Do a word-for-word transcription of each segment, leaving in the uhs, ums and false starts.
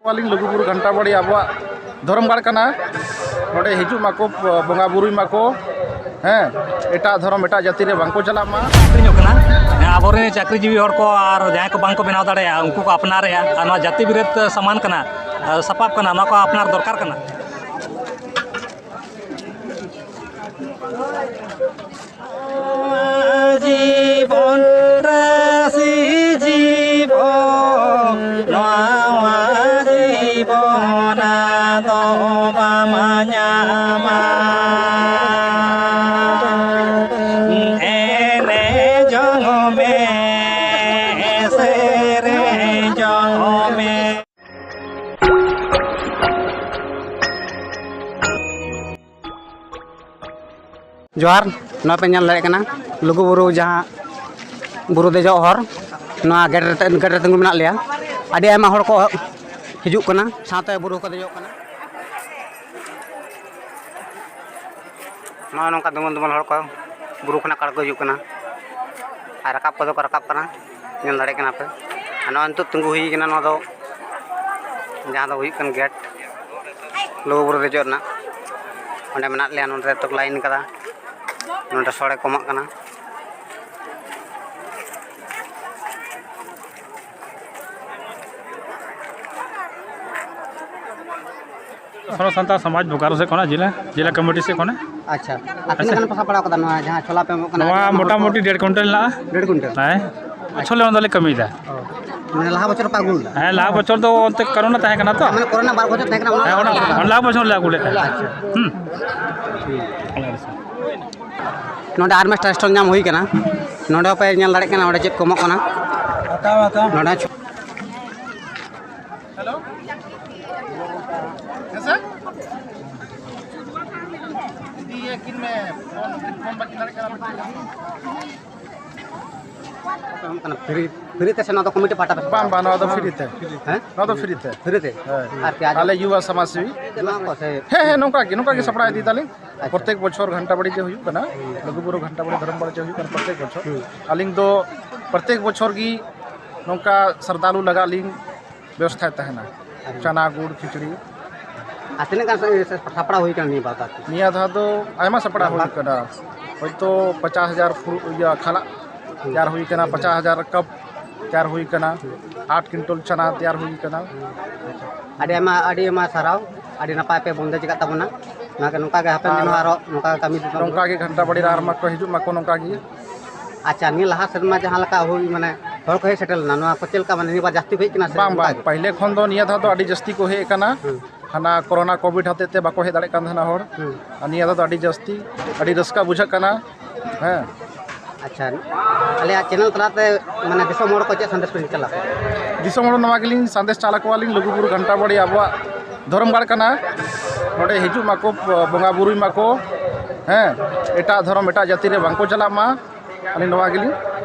ᱟᱹᱞᱤᱧ ᱞᱩᱜᱩᱵᱩᱨᱩ ᱜᱷᱟᱱᱴᱟ ᱵᱟᱲᱤ ᱟᱵᱚᱣᱟᱜ ᱫᱷᱚᱨᱚᱢ ᱜᱟᱲ ᱠᱟᱱᱟ᱾ ᱱᱚᱰᱮ ᱦᱤᱡᱩᱜ ᱢᱟᱠᱚ, ᱵᱚᱸᱜᱟ ᱵᱩᱨᱩᱭ ᱢᱟᱠᱚ᱾ ᱦᱮᱸ, ᱮᱴᱟᱜ ᱫᱷᱚᱨᱚᱢ, ᱮᱴᱟᱜ ᱡᱟᱹᱛᱤ ᱨᱮ ᱵᱟᱝᱠᱚ ᱪᱟᱞᱟᱜ ᱢᱟ᱾ ᱟᱹᱠᱷᱨᱤᱧᱚᱜ ᱠᱟᱱᱟ᱾ ᱦᱮᱸ, ᱟᱵᱚᱨᱮᱱ ᱪᱟᱹᱠᱨᱤᱡᱤᱵᱤ ᱦᱚᱲ ᱠᱚ ᱟᱨ ᱡᱟᱦᱟᱸᱭ ᱠᱚ ᱵᱟᱝᱠᱚ ᱵᱮᱱᱟᱣ ᱫᱟᱲᱮᱭᱟᱜᱼᱟ, ᱩᱱᱠᱩ ᱠᱚ ᱟᱯᱱᱟᱨᱮᱜᱼᱟ᱾ ᱟᱨ ᱱᱚᱣᱟ ᱡᱟᱹᱛᱤ ᱵᱤᱨᱳᱫᱷ ᱥᱟᱢᱟᱱ ᱠᱟᱱᱟ, ᱥᱟᱯᱟᱵ ᱠᱟᱱᱟ, ᱱᱚᱣᱟ ᱠᱚ ᱟᱯᱱᱟᱨ ᱫᱚᱨᱠᱟᱨ ᱠᱟᱱᱟ᱾ ᱡᱤᱵᱚᱱ ᱨᱟᱥᱤ ᱡᱤᱵᱚᱱ, ᱱᱚᱣᱟ ᱡᱤᱵᱚᱱ ᱟᱫᱚ ᱵᱟᱢ ᱧᱟᱢᱟ᱾ ᱮᱱᱮᱡ ᱡᱚᱝ ᱢᱮ, ᱥᱮᱨᱮᱧ ᱡᱚᱝ ᱢᱮ᱾ ᱡᱚᱦᱟᱨ, ᱱᱚᱣᱟ ᱯᱮ ᱧᱮᱞ ᱫᱟᱲᱮᱭᱟᱜ ᱠᱟᱱᱟ ᱞᱩᱜᱩᱵᱩᱨᱩ ᱡᱟᱦᱟᱸ ᱵᱩᱨᱩ ᱫᱮᱡᱚᱜ ᱦᱚᱨ, ᱱᱚᱣᱟ ᱜᱮᱴ ᱨᱮ, ᱜᱮᱴ ᱨᱮ ᱛᱤᱸᱜᱩ ᱢᱮᱱᱟᱜ ᱞᱮᱭᱟ᱾ ᱟᱹᱰᱤ ᱟᱭᱢᱟ ᱦᱚᱲ ᱠᱚ ᱦᱤᱡᱩᱜ ᱠᱟᱱᱟ, ᱥᱟᱶᱛᱮ ᱵᱩᱨᱩ ᱦᱚᱸᱠᱚ ᱫᱮᱡᱚᱜ ᱠᱟᱱᱟ᱾ ᱱᱚᱜᱼᱚ ᱱᱚᱝᱠᱟ ᱫᱩᱢᱟᱹᱞ ᱫᱩᱢᱟᱹᱞ ᱦᱚᱲ ᱠᱚ ᱵᱩᱨᱩ ᱠᱷᱚᱱᱟᱜ ᱠᱟᱬ ᱠᱚ ᱦᱤᱡᱩᱜ ᱠᱟᱱᱟ ᱟᱨ ᱨᱟᱠᱟᱵ ᱠᱚᱫᱚ ᱠᱚ ᱨᱟᱠᱟᱵ ᱠᱟᱱᱟ, ᱧᱮᱞ ᱫᱟᱲᱮᱭᱟᱜ ᱠᱟᱱᱟ ᱯᱮ᱾ ᱟᱨ ᱱᱚᱜᱼᱚᱭ ᱱᱤᱛᱚᱜ ᱛᱤᱸᱜᱩ ᱦᱩᱭ ᱠᱟᱱᱟ, ᱱᱚᱣᱟ ᱫᱚ ᱡᱟᱦᱟᱸ ᱫᱚ ᱦᱩᱭᱩᱜ ᱠᱟᱱ ᱜᱮᱴ ᱞᱩᱜᱩᱵᱩᱨᱩ ᱫᱮᱡᱚᱜ ᱨᱮᱱᱟᱜ᱾ ᱚᱸᱰᱮ ᱢᱮᱱᱟᱜ ᱞᱮᱭᱟ, ᱱᱚᱸᱰᱮ ᱛᱚᱠᱚ ᱞᱟᱭᱤᱱ ᱠᱟᱫᱟ, ᱱᱚᱸᱰᱮ ᱥᱚᱲᱮ ᱠᱚ ᱮᱢᱚᱜ ᱠᱟᱱᱟ᱾ ᱥᱟᱱᱛᱟᱲ ᱥᱚᱢᱟᱡᱽ ᱵᱳᱠᱟᱨᱳ ᱥᱮᱫ ᱠᱷᱚᱱᱟᱜ, ᱡᱮᱞᱟ, ᱡᱮᱞᱟ ᱠᱚᱢᱤᱴᱤ ᱥᱮᱫ ᱠᱷᱚᱱᱟᱜ᱾ ᱟᱪᱪᱷᱟ, ᱟᱨ ᱛᱤᱱᱟᱹᱜ ᱟᱪᱪᱷᱟ᱾ ᱜᱟᱱ ᱯᱮ ᱥᱟᱯᱲᱟᱣ ᱠᱟᱫᱟ ᱱᱚᱣᱟ ᱡᱟᱦᱟᱸ ᱪᱷᱳᱞᱟ ᱯᱮ ᱮᱢᱚᱜ ᱠᱟᱱᱟ? ᱱᱚᱣᱟ ᱟᱹᱰᱤ ᱟᱭᱢᱟ ᱦᱚᱲ ᱠᱚ ᱢᱚᱴᱟᱢᱩᱴᱤ ᱰᱮᱲ ᱠᱩᱭᱱᱴᱟᱞ ᱦᱮᱱᱟᱜᱼᱟ᱾ ᱰᱮᱲ ᱠᱩᱭᱱᱴᱟᱞ? ᱦᱮᱸ, ᱵᱚᱪᱷᱚᱨ ᱞᱮ ᱚᱱᱟ ᱫᱚᱞᱮ ᱠᱟᱹᱢᱤᱭᱮᱫᱟ᱾ ᱚ, ᱢᱟᱱᱮ ᱞᱟᱦᱟ ᱵᱚᱪᱷᱚᱨ ᱯᱮ ᱟᱹᱜᱩ ᱞᱮᱫᱟ? ᱦᱮᱸ, ᱞᱟᱦᱟ ᱵᱚᱪᱷᱚᱨ ᱫᱚ ᱚᱱᱛᱮ ᱠᱚᱨᱳᱱᱟ ᱛᱟᱦᱮᱸ ᱠᱟᱱᱟ ᱛᱚ᱾ ᱢᱟᱱᱮ ᱠᱚᱨᱳᱱᱟ ᱵᱟᱨ ᱵᱚᱪᱷᱚᱨ ᱛᱟᱦᱮᱸ ᱠᱟᱱᱟ, ᱚᱱᱟ ᱦᱮᱸ, ᱚᱱᱟ, ᱞᱟᱦᱟ ᱵᱚᱪᱷᱚᱨ ᱞᱮ ᱟᱹᱜᱩ ᱞᱮᱫ ᱛᱟᱦᱮᱸᱫ᱾ ᱟᱪᱪᱷᱟ᱾ ᱦᱩᱸ᱾ ᱱᱚᱰᱮ ᱟᱨ ᱢᱤᱫᱴᱟᱝ ᱥᱴᱚᱞ ᱧᱟᱢ ᱦᱩᱭ ᱠᱟᱱᱟ᱾ ᱱᱚᱰᱮ ᱦᱚᱸᱯᱮ ᱧᱮᱞ ᱫᱟᱲᱮᱭᱟᱜ ᱠᱟᱱᱟ, ᱚᱸᱰᱮ ᱪᱮᱫ ᱠᱚ ᱮᱢᱚᱜ ᱠᱟᱱᱟ᱾ ᱦᱟᱛᱟᱣ, ᱦᱟᱛᱟᱣ᱾ ᱱᱚᱰᱮ ᱦᱚᱸ ᱪᱷᱚ- ᱦᱮᱸ ᱥᱮ? ᱤᱫᱤᱭᱮ ᱠᱤᱱ ᱢᱮ, ᱯᱷᱳᱱ, ᱯᱷᱳᱱ ᱵᱟᱹᱠᱤᱱ ᱫᱟᱲᱮᱭᱟᱜ ᱠᱟᱱᱟ᱾ ᱯᱷᱨᱤ, ᱯᱷᱨᱤ ᱛᱮ ᱥᱮ ᱱᱚᱣᱟ ᱫᱚ ᱠᱚᱢᱤᱴᱤ ᱯᱟᱦᱴᱟ ᱯᱮ? ᱵᱟᱝ, ᱵᱟᱝ, ᱱᱚᱣᱟ ᱫᱚ ᱯᱷᱨᱤ ᱛᱮ᱾ ᱦᱮᱸ? ᱱᱚᱣᱟ ᱫᱚ ᱯᱷᱨᱤ ᱛᱮ᱾ ᱯᱷᱨᱤ ᱛᱮ? ᱦᱳᱭ᱾ ᱟᱨ ᱠᱤ ᱟᱨ ᱟᱞᱮ ᱡᱩᱵᱟ ᱥᱚᱢᱟᱡᱽ ᱥᱮᱵᱤ᱾ ᱱᱚᱣᱟ ᱠᱚ ᱥᱮ? ᱦᱮᱸ, ᱦᱮᱸ, ᱱᱚᱝᱠᱟ ᱜᱮ, ᱱᱚᱝᱠᱟ ᱜᱮ ᱥᱟᱯᱲᱟᱣ ᱤᱫᱤ ᱫᱟᱞᱤᱧ᱾ ᱟᱪᱪᱷᱟ᱾ ᱯᱨᱚᱛᱮᱠ ᱵᱚᱪᱷᱚᱨ ᱜᱷᱟᱱᱴᱟ ᱵᱟᱲᱤ ᱡᱮ ᱦᱩᱭᱩᱜ ᱠᱟᱱᱟ, ᱦᱩᱸ᱾ ᱞᱩᱜᱩᱵᱩᱨᱩ ᱜᱷᱟᱱᱴᱟ ᱵᱟᱲᱤ ᱫᱷᱚᱨᱚᱢ ᱵᱟᱲᱤ ᱡᱮ ᱦᱩᱭᱩᱜ ᱠᱟᱱᱟ ᱯᱨᱚᱛᱮᱠ ᱵᱚᱪᱷᱚᱨ, ᱦᱩᱸ᱾ ᱟᱹᱞᱤᱧ ᱫᱚ ᱯᱨᱚᱛᱮᱠ ᱵᱚᱪᱷᱚᱨ ᱜᱮ ᱱᱚᱝᱠᱟ ᱥᱨᱚᱫᱷᱟᱞᱩ ᱞᱟᱜᱟᱜ ᱞᱤᱧ ᱵᱮᱵᱚᱥᱛᱷᱟᱭ ᱛᱟᱦᱮᱱᱟ᱾ ᱪᱟᱱᱟ ᱜᱩᱲ ᱠᱷᱤᱪᱲᱤ᱾ ᱟᱨ ᱛᱤᱱᱟᱹᱜ ᱜᱟᱱ ᱥᱟ-, ᱥᱟᱯᱲᱟᱣ ᱦᱩᱭ ᱠᱟᱱᱟ ᱱᱤᱭᱟᱹ ᱵᱟᱨ ᱫᱚ ᱟᱨᱠᱤ? ᱱᱤᱭᱟᱹ ᱫᱷᱟᱣ ᱫᱚ ᱟᱭᱢᱟ ᱥᱟᱯᱲᱟᱣ ᱦᱩᱭ ᱠᱟᱱᱟ, ᱦᱚᱭᱛᱳ ᱯᱚᱪᱟᱥ ᱦᱟᱡᱟᱨ ᱯᱷᱩ-, ᱤᱭᱟᱹ, ᱠᱷᱟᱞᱟᱜ ᱛᱮᱭᱟᱨ ᱦᱩᱭ ᱠᱟᱱᱟ, ᱯᱚᱪᱟᱥ ᱦᱟᱡᱟᱨ ᱠᱟᱯ ᱛᱮᱭᱟᱨ ᱦᱩᱭ ᱠᱟᱱᱟ, ᱟᱴ ᱠᱩᱭᱤᱱᱴᱚᱞ ᱪᱟᱱᱟ ᱛᱮᱭᱟᱨ ᱦᱩᱭ ᱠᱟᱱᱟ᱾ ᱟᱹᱰᱤ ᱟᱭᱢᱟ, ᱟᱹᱰᱤ ᱟᱭᱢᱟ ᱥᱟᱨᱦᱟᱣ, ᱟᱹᱰᱤ ᱱᱟᱯᱟᱭ ᱯᱮ ᱵᱚᱱᱫᱮᱡᱽ ᱟᱠᱟᱫ ᱛᱟᱵᱚᱱᱟ᱾ ᱱᱚᱣᱟ ᱜᱮ, ᱱᱚᱝᱠᱟ ᱜᱮ ᱦᱟᱯᱮᱱ ᱫᱤᱱ ᱦᱚᱸ ᱟᱨᱚ ᱱᱚᱝᱠᱟ ᱜᱮ ᱠᱟᱹᱢᱤ ᱫᱚ ᱱᱚᱝᱠᱟ ᱜᱮ ᱜᱷᱟᱱᱴᱟ ᱵᱟᱲᱤ ᱨᱮ ᱟᱨ ᱢᱟ ᱠᱚ ᱦᱤᱡᱩᱜ ᱢᱟᱠᱚ ᱱᱚᱝᱠᱟ ᱜᱮ᱾ ᱟᱪᱪᱷᱟ, ᱱᱤᱭᱟᱹ ᱞᱟᱦᱟ ᱥᱮᱨᱢᱟ ᱡᱟᱦᱟᱸ ᱞᱮᱠᱟ ᱦᱩᱭ, ᱢᱟᱱᱮ, ᱦᱚᱲ ᱠᱚ ᱦᱮᱡ ᱥᱮᱴᱮᱨ ᱞᱮᱱᱟ, ᱱᱚᱣᱟ ᱠᱚ ᱪᱮᱫ ᱞᱮᱠᱟ, ᱢᱟᱱᱮ, ᱱᱤᱭᱟᱹ ᱵᱟᱨ ᱡᱟᱹᱥᱛᱤ ᱠᱚ ᱦᱮᱡ ᱠᱟᱱᱟ ᱥᱮ ᱵᱟᱝ, ᱚᱱᱠᱟ ᱵᱟᱝ, ᱜᱮ? ᱯᱟᱹᱦᱤᱞᱮ ᱠᱷᱚᱱ ᱫᱚ ᱱᱤᱭᱟᱹ ᱫᱷᱟᱣ ᱫᱚ ᱟᱹᱰᱤ ᱡᱟᱹᱥᱛᱤ ᱠᱚ ᱦᱮᱡ ᱟᱠᱟᱱᱟ᱾ ᱦᱩᱸ᱾ ᱦᱟᱱᱟ ᱠᱳᱨᱳᱱᱟ ᱠᱳᱵᱷᱤᱰ ᱦᱚᱛᱮᱡ ᱛᱮ ᱵᱟᱠᱚ ᱦᱮᱡ ᱫᱟᱲᱮᱭᱟᱜ ᱠᱟᱱ ᱛᱟᱦᱮᱱᱟ ᱦᱚᱲ᱾ ᱦᱩᱸ᱾ ᱟᱨ ᱱᱤᱭᱟᱹ ᱫᱷᱟᱣ ᱫᱚ ᱟᱹᱰᱤ ᱡᱟᱹᱥᱛᱤ, ᱟᱹᱰᱤ ᱨᱟᱹᱥᱠᱟᱹ ᱵᱩᱡᱷᱟᱹᱜ ᱠᱟᱱᱟ᱾ ᱦᱮᱸ᱾ ᱟᱪᱪᱷᱟ, ᱟᱞᱮᱭᱟᱜ ᱪᱮᱱᱮᱞ ᱛᱟᱞᱟᱛᱮ, ᱢᱟᱱᱮ, ᱫᱤᱥᱚᱢ ᱦᱚᱲ ᱠᱚ ᱪᱮᱫ ᱥᱟᱸᱫᱮᱥ ᱯᱮ ᱪᱟᱞ ᱟᱠᱚᱣᱟ? ᱫᱤᱥᱚᱢ ᱦᱚᱲ ᱱᱚᱣᱟ ᱜᱮᱞᱤᱧ ᱥᱟᱸᱫᱮᱥ ᱪᱟᱞ ᱟᱠᱚᱣᱟᱞᱤᱧ, ᱞᱩᱜᱩᱵᱩᱨᱩ ᱜᱷᱟᱱᱴᱟ ᱵᱟᱲᱤ ᱟᱵᱚᱣᱟᱜ ᱫᱷᱚᱨᱚᱢ ᱜᱟᱲ ᱠᱟᱱᱟ, ᱱᱚᱰᱮ ᱦᱤᱡᱩᱜ ᱢᱟᱠᱚ, ᱵᱚᱸᱜᱟ ᱵᱩᱨᱩᱭ ᱢᱟᱠᱚ, ᱦᱮᱸ, ᱮᱴᱟᱜ ᱫᱷᱚᱨᱚᱢ, ᱮᱴᱟᱜ ᱡᱟᱹᱛᱤ ᱨᱮ ᱵᱟᱝᱠᱚ ᱪᱟᱞᱟᱜ ᱢᱟ᱾ ᱟᱹᱞᱤᱧ ᱱᱚᱣᱟ ᱜᱮᱞᱤᱧ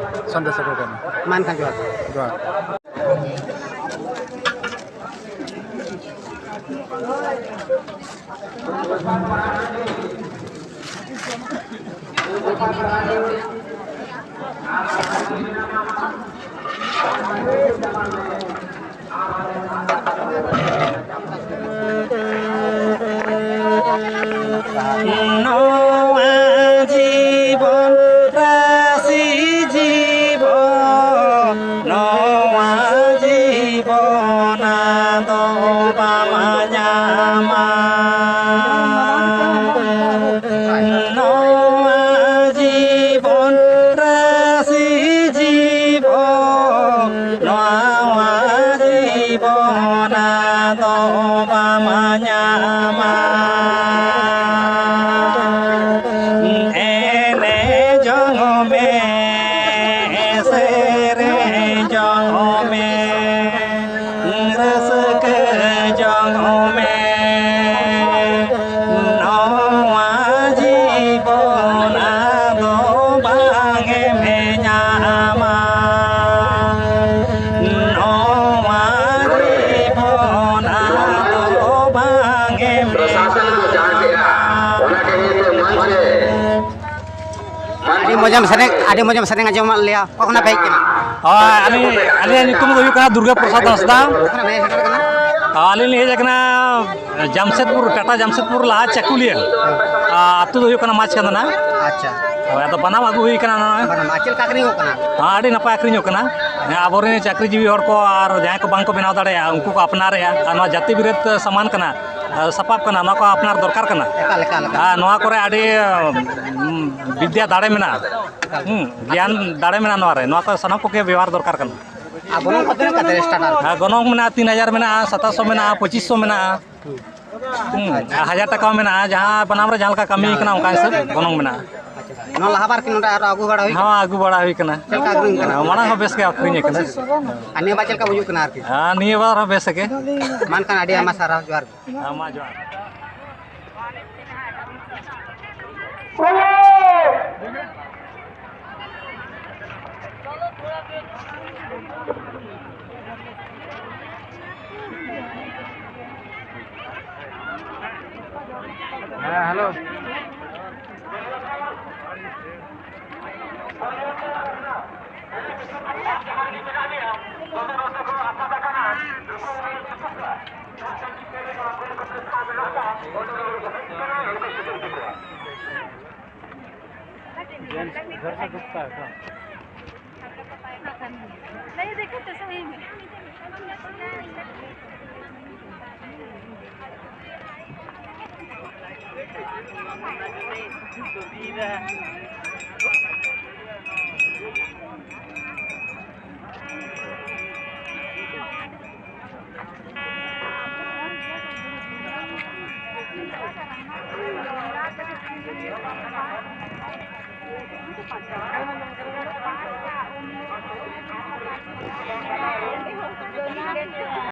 ᱥᱟᱸᱫᱮᱥ ᱟᱠᱚ ᱠᱟᱱᱟ᱾ ᱢᱟ ᱮᱱᱠᱷᱟᱱ ᱡᱚᱦᱟᱨ᱾ ᱡᱚᱦᱟᱨ᱾ ᱱᱚᱣᱟ ᱡᱤᱵᱚᱱ ᱨᱟᱥᱤ ᱡᱤᱵᱚᱱ, ᱱᱚᱣᱟ ᱡᱤᱵᱚᱱ ᱟᱫᱚ ᱵᱟᱢ ᱧᱟᱢᱟ᱾ ᱱᱚᱣᱟ ᱡᱤᱵᱚᱱ ᱨᱟᱥᱤ ᱡᱤᱵᱚᱱ, ᱱᱚᱣᱟ ᱡᱤᱵᱚᱱ ᱟᱫᱚ ᱵᱟᱢ ᱧᱟᱢᱟ᱾ ᱮᱱᱮᱡ ᱡᱚᱝ ᱢᱮ, ᱥᱮᱨᱮᱧ ᱡᱚᱝ ᱢᱮ, ᱨᱟᱹᱥᱠᱟᱹ ᱡᱚᱝ ᱢᱮ᱾ ᱱᱚᱣᱟ ᱡᱤᱵᱚᱱ ᱟᱫᱚ ᱵᱟᱝ ᱮᱢ ᱧᱟᱢᱟ᱾ ᱱᱚᱣᱟ ᱡᱤᱵᱚᱱ ᱟᱫᱚ ᱵᱟᱝ ᱮᱢ ᱯᱨᱚᱥᱟᱥᱚᱱ ᱠᱚ ᱡᱟᱦᱟᱸ ᱠᱮᱜᱼᱟ, ᱚᱱᱟ ᱠᱟᱹᱦᱤᱱᱤ ᱛᱮ ᱢᱚᱧᱪ ᱨᱮ ᱟᱹᱰᱤ ᱢᱚᱡᱮᱢ ᱥᱮᱨᱮᱧ, ᱟᱹᱰᱤ ᱢᱚᱡᱮᱢ ᱥᱮᱨᱮᱧ ᱟᱸᱡᱚᱢᱟᱫ ᱞᱮᱭᱟ᱾ ᱚᱠᱟ ᱠᱷᱚᱱᱟᱜ ᱯᱮ ᱦᱮᱡ ᱠᱟᱱᱟ? ᱦᱳᱭ, ᱟᱹᱞᱤᱧ, ᱟᱹᱞᱤᱧᱟᱜ ᱧᱩᱛᱩᱢ ᱫᱚ ᱦᱩᱭᱩᱜ ᱠᱟᱱᱟ ᱫᱩᱨᱜᱟ ᱯᱨᱚᱥᱟᱫᱽ ᱦᱟᱸᱥᱫᱟ᱾ ᱚᱠᱟ ᱠᱷᱚᱱᱟᱜ ᱯᱮ ᱦᱮᱡ ᱥᱮᱴᱮᱨ ᱠᱟᱱᱟ? ᱟᱹᱞᱤᱧ ᱞᱤᱧ ᱦᱮᱡ ᱟᱠᱟᱱᱟ ᱡᱟᱢᱥᱮᱫᱽᱯᱩᱨ, ᱴᱟᱴᱟ ᱡᱟᱢᱥᱮᱫᱽᱯᱩᱨ ᱞᱟᱦᱟ ᱪᱟᱹᱠᱩᱞᱤᱭᱟᱹ᱾ ᱟᱨ ᱟᱹᱛᱩ ᱫᱚ ᱦᱩᱭᱩᱜ ᱠᱟᱱᱟ ᱢᱟᱪᱷᱠᱟᱸᱫᱽᱱᱟ᱾ ᱟᱪᱪᱷᱟ᱾ ᱦᱳᱭ, ᱟᱫᱚ ᱵᱟᱱᱟᱢ ᱟᱹᱜᱩ ᱦᱩᱭ ᱠᱟᱱᱟ ᱱᱚᱜᱼᱚᱭ᱾ ᱵᱟᱱᱟᱢ, ᱟᱨ ᱪᱮᱫ ᱞᱮᱠᱟ ᱟᱹᱠᱷᱨᱤᱧᱚᱜ ᱠᱟᱱᱟ? ᱦᱮᱸ, ᱟᱹᱰᱤ ᱱᱟᱯᱟᱭ ᱟᱹᱠᱷᱨᱤᱧᱚᱜ ᱠᱟᱱᱟ᱾ ᱦᱮᱸ, ᱟᱵᱚᱨᱮᱱ ᱪᱟᱹᱠᱨᱤᱡᱤᱵᱤ ᱦᱚᱲ ᱠᱚ ᱟᱨ ᱡᱟᱦᱟᱸᱭ ᱠᱚ ᱵᱟᱝ ᱠᱚ ᱵᱮᱱᱟᱣ ᱫᱟᱲᱮᱭᱟᱜᱼᱟ, ᱩᱱᱠᱩ ᱠᱚ ᱟᱯᱱᱟᱨᱮᱜᱼᱟ᱾ ᱟᱨ ᱱᱚᱣᱟ ᱡᱟᱹᱛᱤ ᱵᱤᱨᱳᱫᱷ ᱥᱟᱢᱟᱱ ᱠᱟᱱᱟ, ᱟᱨ ᱥᱟᱯᱟᱵ ᱠᱟᱱᱟ, ᱱᱚᱣᱟ ᱠᱚ ᱟᱯᱱᱟᱨ ᱫᱚᱨᱠᱟᱨ ᱠᱟᱱᱟ᱾ ᱮᱠᱟᱞ, ᱮᱠᱟᱞ, ᱮᱠᱟᱞ᱾ ᱟᱨ ᱱᱚᱣᱟ ᱠᱚᱨᱮ ᱟᱹᱰᱤ, ᱩᱸ, ᱵᱤᱫᱽᱭᱟ ᱫᱟᱲᱮ ᱢᱮᱱᱟᱜᱼᱟ᱾ ᱮᱠᱟᱞ᱾ ᱦᱩᱸ, ᱜᱮᱭᱟᱱ ᱫᱟᱲᱮ ᱢᱮᱱᱟᱜᱼᱟ ᱱᱚᱣᱟ ᱨᱮ᱾ ᱱᱚᱣᱟ ᱠᱚ ᱥᱟᱱᱟᱢ ᱠᱚᱜᱮ ᱵᱮᱣᱦᱟᱨ ᱫᱚᱨᱠᱟᱨ ᱠᱟᱱᱟ᱾ ᱟᱨ ᱜᱚᱱᱚᱝ ᱠᱚ ᱛᱤᱱᱟᱹᱜ ᱠᱟᱛᱮ starter? ᱟᱨ ᱜᱚᱱᱚᱝ ᱢᱮᱱᱟᱜᱼᱟ, ᱛᱤᱱ ᱦᱟᱡᱟᱨ ᱢᱮᱱᱟᱜᱼᱟ, ᱥᱟᱛᱟᱥ ᱥᱚ ᱢᱮᱱᱟᱜᱼᱟ, ᱯᱚᱸᱪᱤᱥ ᱥᱚ ᱢᱮᱱᱟᱜᱼᱟ᱾ ᱦᱩᱸ, ᱟᱨ ᱦᱟᱡᱟᱨ ᱴᱟᱠᱟ ᱦᱚᱸ ᱢᱮᱱᱟᱜᱼᱟ, ᱡᱟᱦᱟᱸ ᱵᱟᱱᱟᱢ ᱨᱮ ᱡᱟᱦᱟᱸ ᱞᱮᱠᱟ ᱠᱟᱹᱢᱤ ᱠᱟᱱᱟ, ᱚᱱᱠᱟ ᱦᱤᱥᱟᱹᱵ ᱜᱚᱱᱚᱝ ᱢᱮᱱᱟᱜᱼᱟ᱾ ᱟᱪᱪᱷᱟ, ᱱᱚᱣᱟ ᱞᱟᱦᱟ ᱵᱟᱨ ᱠᱤ ᱱᱚᱰᱮ ᱟᱨᱚ ᱟᱹᱜᱩ ᱵᱟᱲᱟ ᱦᱩᱭ ᱠᱟᱱᱟ? ᱦᱚᱸ, ᱟᱹᱜᱩ ᱵᱟᱲᱟ ᱦᱩᱭ ᱠᱟᱱᱟ᱾ ᱪᱮᱫ ᱞᱮᱠᱟ ᱟᱹᱠᱷᱨᱤᱧ ᱠᱟᱱᱟ? ᱦᱮᱸ, ᱢᱟᱲᱟᱝ ᱦᱚᱸ ᱵᱮᱥ ᱜᱮ ᱟᱹᱠᱷᱨᱤᱧ ᱟᱠᱟᱱᱟ᱾ ᱟᱨ ᱱᱤᱭᱟᱹ ᱵᱟᱨ ᱪᱮᱫ ᱞᱮᱠᱟ ᱵᱩᱡᱩᱜ ᱠᱟᱱᱟ ᱟᱨᱠᱤ? ᱦᱮᱸ, ᱱᱤᱭᱟᱹ ᱵᱟᱨ ᱦᱚᱸ ᱵᱮᱥ ᱜᱮ᱾ ᱢᱟ ᱮᱱᱠᱷᱟᱱ ᱟᱹᱰᱤ ᱟᱭᱢᱟ ᱥᱟᱨᱦᱟᱣ, ᱡᱚᱦᱟᱨ ᱜᱮ᱾ ᱦᱮᱸ, ᱢᱟ ᱡᱚᱦᱟᱨ᱾ ᱦᱮᱸ, ᱦᱮᱞᱳ᱾ जेंट्स उधर से घुसता है क्या? नहीं, देखो तो सही में।